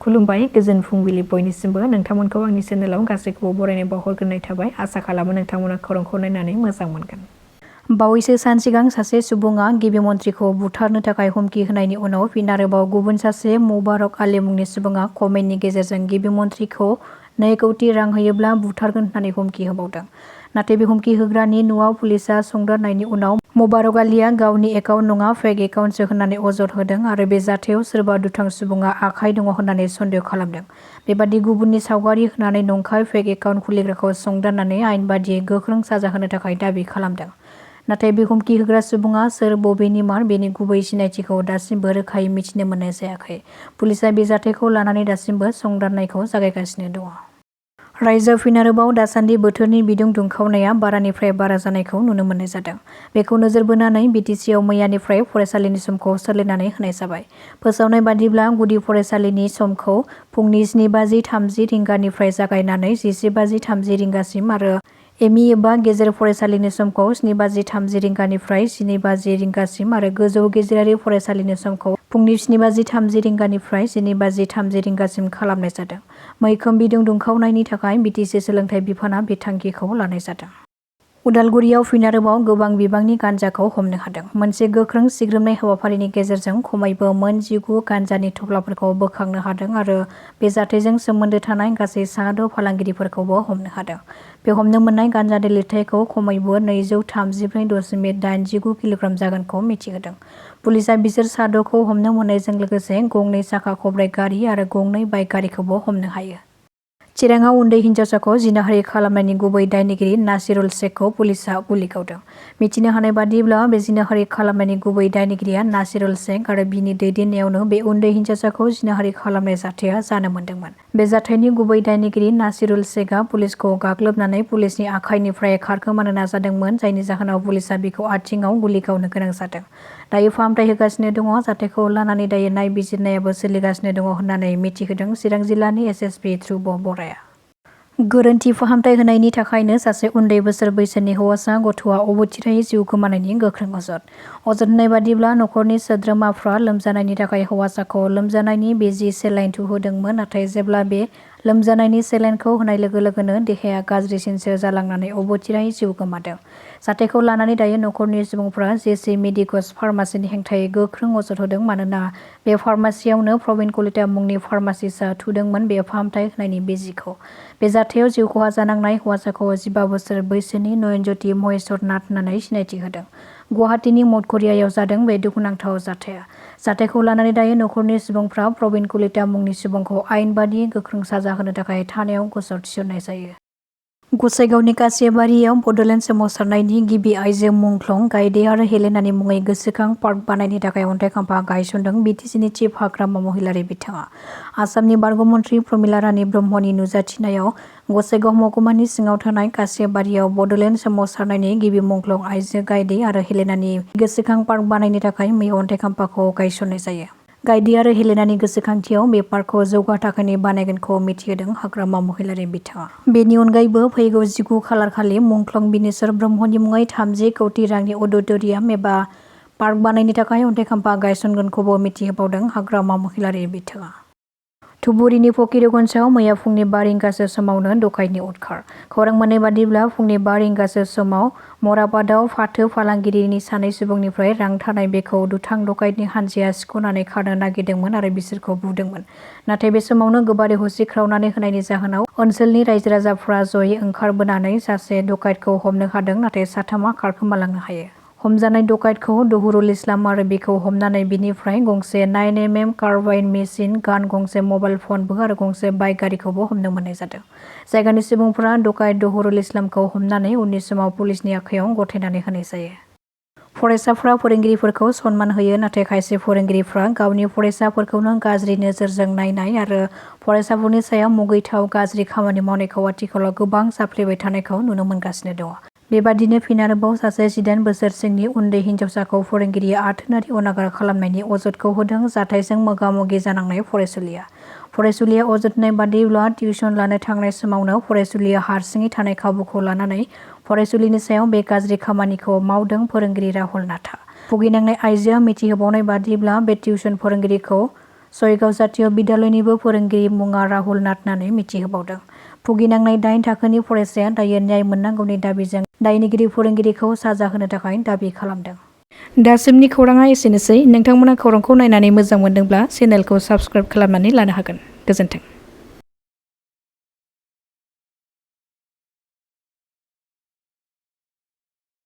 खुलुमबाय गोजोन फुंबिलि बयनिसिमबो नोंथांमोनखौ आंनि चेनेलाव गासैखौबो बरायनाय बावहरग्रोनाय थाबाय। आसा खालामो नोंथांमोना खौरांखौ नायनानै मोजां मोनगोन। बावैसो सान सिगां सासे सुबुङा गिबि मन्थ्रिखौ बुथारनो थाखाय हुमखि होनायनि उनाव फिन आरोबाव गुबुन सासे मुबारक आली मुंनि सुबुङा कमेन्टनि गेजेरजों गिबि मन्थ्रिखौ 2 कौटि रां होयोब्ला बुथारगोन होननानै हुमखि होबावदों। नाथाय बे हुमखि होग्रानि न'आव पुलिसा संदाननायनि उनाव मुबारक आलीआ गावनि एकाउन्ट नङा फेक एकाउन्टसो होननानै अजद होदों आरो बे जाथायाव सोरबा दुथां सुबुङा आखाइ दङ होननानै सन्देह खालामदों। बेबादि गुबुननि सावगारि होनानै नंखाय फेक एकाउन्ट खुलिग्राखौ संदाननानै आयेन बादियै गोख्रों साजा होनो थाखाय दाबि खालामदों। नाथाय बे हुमखि होग्रा सुबुङा सोर बबेनिमार बेनि गुबै सिनायथिखौ दासिमबो रोखायै मिथिनो मोननाय जायाखै। पुलिसा बे जाथायखौ लानानै दासिमबो संदाननायखौ जागायगासिनो दङ। रायजोआव फिन आरोबाव दासान्दि बोथोरनि बिदुं दुंखावनाया बारानिफ्राय बारा जानायखौ नुनो मोननाय जादों। बेखौ नोजोर बोनानै बिटिसिआव मैयानिफ्राय फरायसालिनि समखौ सोलायनानै होनाय जाबाय। फोसावनाय बादिब्ला गुदि फरायसालिनि समखौ फुंनि 7:30 रिंगानिफ्राय जागायनानै 11:30 रिंगासिम आरो एमइ एबा गेजेर फरायसालिनि समखौ 7:30 रिंगानिफ्राय 12 रिंगासिम आरो गोजौ गेजेरारि फरायसालिनि समखौ फुंनि 7:30 रिंगानिफ्राय 12:30 रिंगासिम खालामनाय जादों। मैखोम बिदुं दुंखावनायनि थाखाय बिटिसि सोलोंथाइ बिफाना बे थांखिखौ लानाय जादों। उदालगुरियाव फिन आरोबाव गोबां बिबांनि गान्जाखौ हमनो हादों। मोनसे गोख्रों सिग्रोमनाय हाबाफारिनि गेजेरजों खमैबो मोन 19 गान्जानि थफ्लाफोरखौ बोखांनो हादों आरो बे जाथायजों सोमोन्दो थानाय गासै 6 फालांगिरिफोरखौबो हमनो हादों। बे हमनो मोननाय गान्जानि लिरथायखौ खमैबो 234.89 किल'ग्राम जागोनखौ मिथिहोदों। पुलिसा बिसोर 6खौ हमनो मोननायजों लोगोसे गंनै साखा खबब्रै गारि आरो गंनै बाइक गारिखौबो हमनो हायो। चिराङाव उन्दै हिन्जावसाखौ जिनाहारि खालामनायनि गुबै दायनिगिरि नासिरुल शेखखौ पुलिसा गुलि गावदों। मिथिनो हानाय बादिब्ला बे जिनाहारि खालामनायनि गुबै दायनिगिरिया नासिरुल शेख आरो बिनि दैदेननायावनो बे उन्दै हिन्जावसाखौ जिनाहारि खालामनाय जाथाया जानो मोन्दोंमोन। बे जाथायनि गुबै दायनिगिरि नासिरुल शेखआ पुलिसखौ गाग्लोबनानै पुलिसनि आखाइनिफ्राय खारखोमानो नाजादोंमोन, जायनि जाहोनाव पुलिसा बिखौ आथिंआव गुलि गावनो गोनां जादों। दायो फाहामथाय होगासिनो दङ। जाथायखौ लानानै दायो नायबिजिरनायाबो सोलिगासिनो दङ होननानै मिथिहोदों चिरां जिल्लानि एसएसपि ध्रुब बराया। गोरोन्थि फाहामथाय होनायनि थाखायनो सासे उन्दै बोसोर बैसोनि हौवासा गथ'आ अबथिरायै जिउ गोमानायनि गोख्रों अजद होनाय बादिब्ला नखरनि सोद्रोमाफ्रा लोमजानायनि थाखाय हौवासाखौ लोमजानायनि बिजि सेलाइन थुहोदोंमोन। नाथाय जेब्ला बे लोमजानायनि सेलाइनखौ होनाय लोगो लोगोनो देहाया गाज्रिसिनसो जालांनानै अबथिरायै जिउ गोमादों। जाथायखौ लानानै दायो नखरनि सुबुंफ्रा जेसि मेडिकस फार्मासिनि हेंथायै गोख्रों अजद होदों। मानोना बे फार्मासियावनो प्रबिन कलिता मुंनि फार्मासिस्टआ थुदोंमोन बे फाहामथाय होनायनि बिजिखौ। बे जाथायाव जिउ खहा जानांनाय हौवासाखौ 15 बोसोर बैसोनि नयनज्योति महेश्वर नाथ होननानै सिनायथि होदों। गुवाहाटीनि मठघरियायाव जादों बे दुखुनांथाव जाथाया। जाथायखौ लानानै दायो नखरनि सुबुंफ्रा प्रबिन कलिता मुंनि सुबुंखौ आयेन बादियै गोख्रों साजा होनो थाखाय थानायाव गसर थिसननाय जायो। गसाइगावनि कासियाबारियाव बडलेण्ड सोमावसारनायनि गिबि आइजो मुंख्लं गायदे आरो हेलेनानि मुङै गोसोखां पार्क बानायनो थाखाय अन्थाइ खाम्फा गायसनदों बिटिसिनि चिफ हाग्रामा महिलारि बिथाङा। आसामनि बारग' मन्थ्रि प्रमिला रानी ब्रह्मनि नुजाथिनायाव गसाइगाव महकुमानि सिङाव थानाय कासियाबारियाव बडलेण्ड सोमावसारनायनि गिबि मुंख्लं आइजो गायदे आरो हेलेनानि गोसोखां पार्क बानायनो थाखाय मैया अन्थाइ खाम्फाखौ गायसननाय जायो। गायदे आरो हेलेनानि गोसोखांथियाव बे पार्कखौ जौगा थाखोनि बानायगोनखौ मिथिहोदों हाग्रामा महिलारि बिथाङा। बेनि अनगायैबो फैगौ 19 खालार खालि मुंख्लं बिनेश्वर ब्रह्मनि मुङै 30 कौटि रांनि अडिट'रियाम एबा पार्क बानायनो थाखाय अन्थाइ खाम्फा गायसनगोनखौबो मिथिहोबावदों हाग्रामा महिलारि बिथाङा। धुबुरीनि फकिरगन्जआव मैया फुंनि 5 रिंगासो समावनो डकाइतनि उदखार। खौरां मोननाय बादिब्ला फुंनि 5 रिंगासो समाव मरापादाव फाथो फालांगिरिनि सानै सुबुंनिफ्राय रां थानाय बेगखौ दुथां डकाइतनि हानजाया सिख'नानै खारनो नागिरदोंमोन आरो बिसोरखौ बुदोंमोन। नाथाय बे समावनो गोबारै होसिख्रावनानै होनायनि जाहोनाव ओनसोलनि रायजो राजाफ्रा जयै ओंखारबोनानै सासे डकाइतखौ हमनो हादों। नाथाय साथामा खारखोमालांनो हायो। हमजानाय डकाइतखौ दहुरुल इस्लाम आरो बेखौ हमनानै बिनिफ्राय गंसे 9mm कार्बाइन मेसिन गान, गंसे मबाइल फनबो आरो गंसे बाइक गारिखौबो हमनो मोननाय जादों। जायगानि सुबुंफोरा डकाइत दहुरुल इस्लामखौ हमनानै उननि समाव पुलिसनि आखायाव गथायनानै होनाय जायो। फरायसाफ्रा फोरोंगिरिफोरखौ सनमान होयो, नाथाय खायसे फोरोंगिरिफ्रा गावनि फरायसाफोरखौनो गाज्रि नोजोरजों नायनाय आरो फरायसाफोरनि सायाव मुगैथाव गाज्रि खामानि मावनायखौ आथिखालाव गोबां जाफ्लेबाय थानायखौ नुनो मोनगासिनो दङ। बेबादिनो फिन आरोबाव सासे 18 बोसोर सिंनि उन्दै हिन्जावसाखौ फोरोंगिरिया आथोनारि अनागार खालामनायनि अजदखौ होदों। जाथायजों मोगा-मोगि जानांनाय फरायसुलिया अजद होनाय बादिब्ला टिउसन लानो थांनाय समावनो फरायसुलिया हारसिङै थानाय खाबुखौ लानानै फरायसुलिनि सायाव बे गाज्रि खामानिखौ मावदों फोरोंगिरि राहुल नाथआ। भुगिनांनाय आइजोआ मिथिहोबावनाय बादिब्ला बे टिउसन फोरोंगिरिखौ सयगाव जातीय बिद्यालयनिबो फोरोंगिरि मुङा राहुल नाथ होननानै मिथिहोबावदों। भुगिनांनाय 8 थाखोनि फरायसाया दायो न्याय मोननांगौनि दाबिजों दायनिगिरि फोरोंगिरिखौ साजा होनो थाखाय दाबि खालामदों। दासिमनि खौराङा एसेनोसै। नोंथांमोना खौरांखौ नायनानै मोजां मोनदोंब्ला चेनेलखौ साबस्क्राइब खालामनानै लानो हागोन। गोजोन्थों।